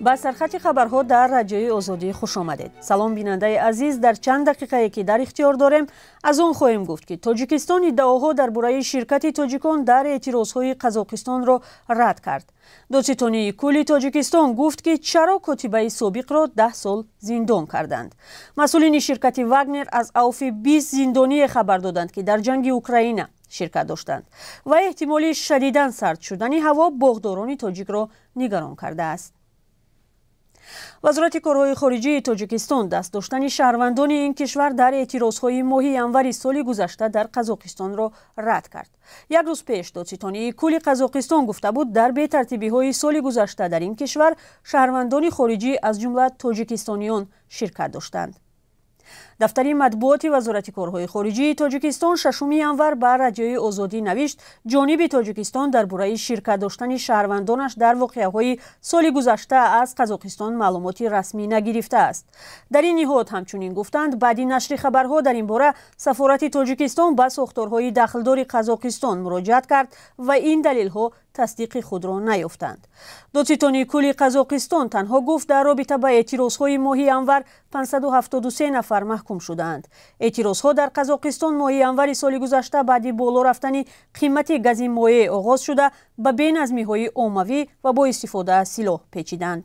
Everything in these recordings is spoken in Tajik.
Ба сархати хабарҳо дар Радиои Озодӣ хуш омадед. Салом, бинандаи азиз. Дар чанд дақиқае, ки дар ихтиёр дорем, аз он хоҳем гуфт, ки Тоҷикистон иддаоҳо дар бораи ширкати тоҷикон дар эътирозҳои Қазоқистонро рад кард. Додситонии кулли Тоҷикистон гуфт, ки чаро котибаи собиқро 10 сол зиндон карданд. Масъулини ширкати Вагнер аз авфи 20 зиндоние хабар доданд, ки дар ҷанги Украина ширкат доштанд, ва эҳтимоли шадидан сард шудани ҳаво боғдорони тоҷикро нигарон кардааст. Вазорати корҳои хориҷии Тоҷикистон даст доштани шаҳрвандони ин кишвар дар эътирозҳои моҳи январи соли гузашта дар Қазоқистонро рад кард. Як рӯз пеш додситонии кулли Қазоқистон гуфта буд, дар бетартибиҳои соли гузашта дар ин кишвар шаҳрвандони хориҷӣ, аз ҷумла тоҷикистониён, ширкат доштанд. Дафтари матбуоти Вазорати корҳои хориҷии Тоҷикистон 6 январ ба Радиои Озодӣ навишт, ҷониби Тоҷикистон дар бораи ширкат доштани шаҳрвандонаш дар воқеаҳои соли гузашта аз Қазоқистон маълумоти расмӣ нагирифтааст. Дар ин ниҳод ҳамчунин гуфтанд, баъди нашри хабарҳо дар ин бора сафорати Тоҷикистон ба сохторҳои дахлдори Қазоқистон муроҷиат кард ва ин далелҳо тасдиқи худро наёфтанд. Додситонии кулли Қазоқистон танҳо гуфт, дар робита ба эътирозҳои моҳи январ 573 нафар маҳкум шудаанд. Эътирозҳо дар Қазоқистон моҳи январи соли гузашта баъди боло рафтани қимати гази моеъ оғоз шуда, ба беназмиҳои оммавӣ ва бо истифода аз силоҳ печиданд.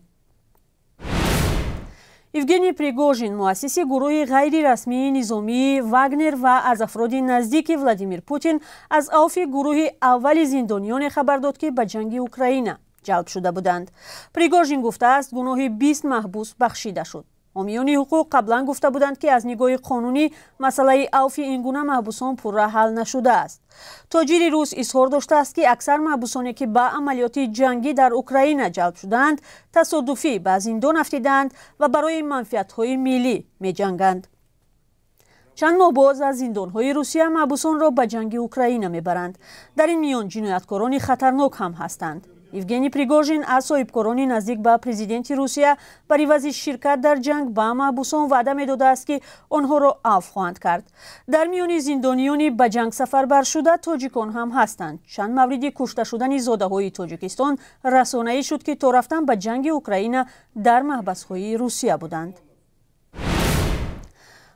Евгений Пригожин, муассиси гурӯҳи ғайрирасмии низомии Вагнер ва аз афроди наздики Владимир Путин, аз авфи гурӯҳи аввали зиндониёне хабар дод, ки ба ҷанги Украина ҷалб шуда буданд. Пригожин гуфтааст, гуноҳи 20 маҳбус бахшида шуд. Ҳомиёни ҳуқуқ қаблан гуфта буданд, ки аз нигоҳи қонунӣ масъалаи авфи ин гуна маҳбусон пурра ҳал нашудааст. Тоҷири рус изҳор доштааст, ки аксар маҳбусоне, ки ба амалиёти ҷангӣ дар Украина ҷалб шудаанд, тасодуфӣ ба зиндон афтидаанд ва барои манфиатҳои миллӣ меҷанганд. Чанд моҳ боз аз зиндонҳои Русия маҳбусонро ба ҷанги Украина мебаранд. Дар ин миён ҷинояткорони хатарнок ҳам ҳастанд. Евгений Пригожин аз соҳибкорони наздик ба президенти Русия бар ивази ширкат дар ҷанг ба маҳбусон ваъда медодааст, ки онҳоро авф хоҳанд кард. Дар миёни зиндониёни ба ҷанг сафарбаршуда тоҷикон ҳам ҳастанд. Чанд мавриди кушта шудани зодаҳои Тоҷикистон расонаӣ шуд, ки то рафтан ба ҷанги Украина дар маҳбасҳои Русия буданд.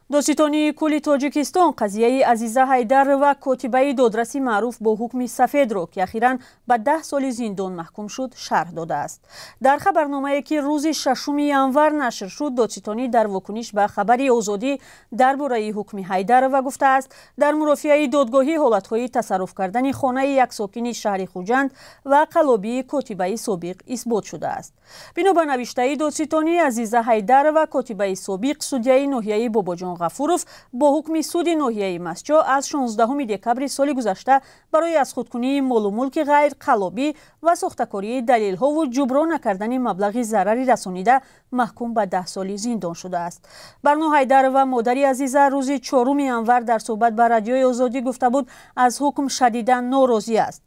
Додситонии кулли Тоҷикистон қазияи Азиза Ҳайдарова, котибаи додраси маъруф бо ҳукми сафедро, ки ахиран ба 10 соли зиндон маҳкум шуд, шарҳ додааст. Дар хабарномае, ки рӯзи 6 январ нашр шуд, додситонӣ дар вокуниш ба хабари Озодӣ дар бораи ҳукми Ҳайдарова гуфтааст, дар мурофиаи додгоҳӣ ҳолатҳои тасарруф кардани хонаи як сокини шаҳри Хуҷанд ва қаллобии котибаи собиқ исбот шудааст. Бино ба навиштаи додситонӣ, Азиза Ҳайдарова, котибаи собиқ судяи ноҳияи Бобоҷон Ғафуров, бо ҳукми суди ноҳияи Мастчоҳ аз 16 декабри соли гузашта барои аз худкунии молу мулки ғайр, қаллобӣ ва сохтакории далелҳову ҷуброн накардани маблағи зарари расонида маҳкум ба 10 соли зиндон шудааст. Барно Ҳайдарова, модари Азиза, рӯзи 4 январ дар суҳбат ба Радиои Озодӣ гуфта буд, аз ҳукм шадидан норозӣ аст.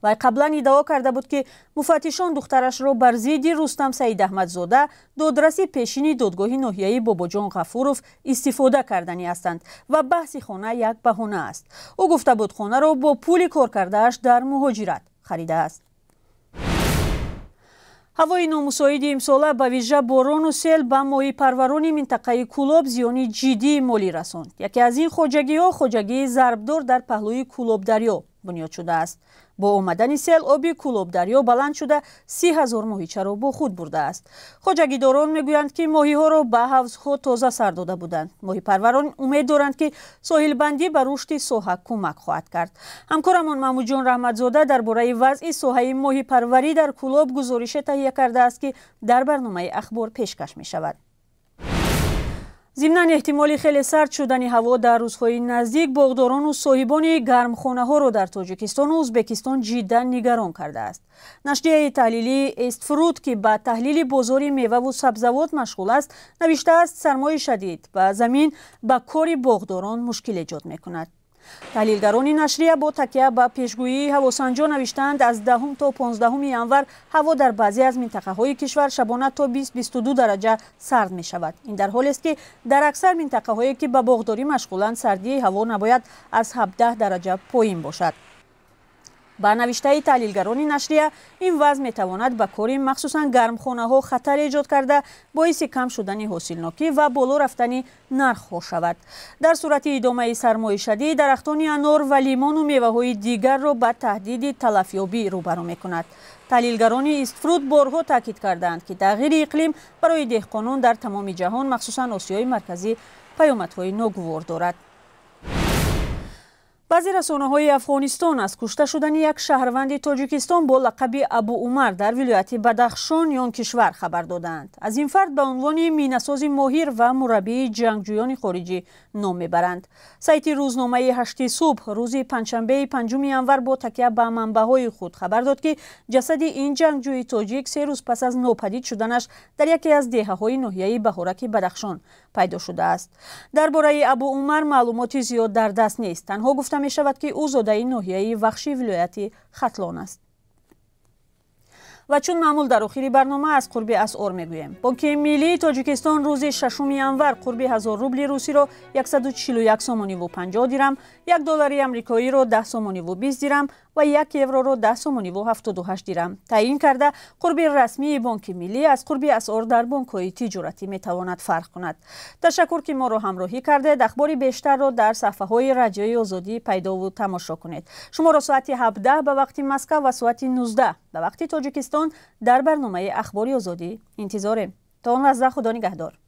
Вай қаблан иддао карда буд, ки муфаттишон духтарашро бар зидди Рустам Саидаҳмадзода, додраси пешини додгоҳи ноҳияи Бобоҷон Ғафуров, истифода карданӣ ҳастанд ва баҳси хона як баҳона аст. Ӯ гуфта буд, хонаро бо пули коркардааш дар муҳоҷират харидааст. Ҳавои номусоиди имсола, ба вижа борону сел, ба моҳипарварони минтақаи Кӯлоб зиёни ҷиддии молӣ расонд. Яке аз ин хоҷагиҳо хоҷагии Зарбдор дар паҳлӯи Кӯлобдарё бунёд шудааст. Бо омадани сел оби Кӯлобдарё баланд шуда, 30 000 моҳичаро бо худ бурдааст. Хоҷагидорон мегӯянд, ки моҳиҳоро ба ҳавзҳо тоза сар дода буданд. Моҳипарварон умед доранд, ки соҳилбандӣ ба рушди соҳа кӯмак хоҳад кард. Ҳамкорамон Маҳмудҷон Раҳматзода дар бораи вазъи соҳаи моҳипарварӣ дар Кӯлоб гузорише таҳия кардааст, ки дар барномаи ахбор пешкаш мешавад. Зимнан, эҳтимоли хеле сард шудани ҳаво дар рӯзҳои наздик боғдорону соҳибони гармхонаҳоро дар Тоҷикистону Ӯзбекистон ҷиддан нигарон кардааст. Нашрияи таҳлилии Эстфрут, ки ба таҳлили бозори меваву сабзавот машғул аст, навиштааст, сармои шадид ба замин ба кори боғдорон мушкил эҷод мекунад. Таҳлилгарони нашрия бо такя ба пешгӯии ҳавосанҷо навиштаанд, аз 10 то 15 январ ҳаво дар баъзе аз минтақаҳои кишвар шабона то 20-22 дараҷа сард мешавад. Ин дар ҳолест, ки дар аксар минтақаҳое, ки ба боғдорӣ машғуланд, сардии ҳаво набояд аз 17 дараҷа поин бошад. Ба навиштаи таҳлилгарони нашрия, ин вазъ метавонад ба кори махсусан гармхонаҳо хатар эҷод карда, боиси кам шудани ҳосилнокӣ ва боло рафтани нархҳо шавад. Дар сурати идомаи сармои шадид, дарахтони анор ва лимону меваҳои дигарро ба таҳдиди талафёбӣ рӯбарӯ мекунад. Таҳлилгарони Истфрут борҳо таъкид кардаанд, ки тағйири иқлим барои деҳқонон дар тамоми ҷаҳон, махсусан Осиёи Марказӣ, паёмадҳои ногувор дорад. Баъзе расонаҳои Афғонистон аз кушта шудани як шаҳрванди Тоҷикистон бо лақаби Абу Умар дар вилояти Бадахшони он кишвар хабар додаанд. Аз ин фард ба унвони минасози моҳир ва мураббии ҷангҷӯёни хориҷӣ ном мебаранд. Сайти рӯзномаи «Ҳашти субҳ» рӯзи панҷшанбеи 5 январ бо такя ба манбаъҳои худ хабар дод, ки ҷасади ин ҷангҷӯи тоҷик 3 рӯз пас аз нопадид шуданаш дар яке аз деҳаҳои ноҳияи Баҳораки Бадахшон пайдо шудааст. Дар бораи Абу Умар маълумоти зиёд дар даст нест. Танҳо гуфта мешавад, ки ӯ зодаи ноҳияи Вахши вилояти Хатлон аст. Ва чун маъмул, дар охири барнома аз қурби асъор мегӯем. Бонки миллии Тоҷикистон рӯзи 6 январ қурби 1000 рубли русиро 141 сомониву 50 дирам, 1 доллари амрикоиро 10 сомониву 20 дирам ва 1 евроро 10 сомониву 78 дирам таъин карда. Қурби расмии Бонки миллӣ аз қурби асъор дар бонкҳои тиҷоратӣ метавонад фарқ кунад. Ташаккур, ки моро ҳамроҳӣ кардед. Ахбори бештарро дар саҳфаҳои Радиои Озодӣ пайдову тамошо кунед. Шуморо соати 17 ба вақти Москва ва соати 19 ба вақти Тоҷикистон дар барномаи Ахбори Озодӣ интизорем. То он лаҳза, Худо нигаҳдор.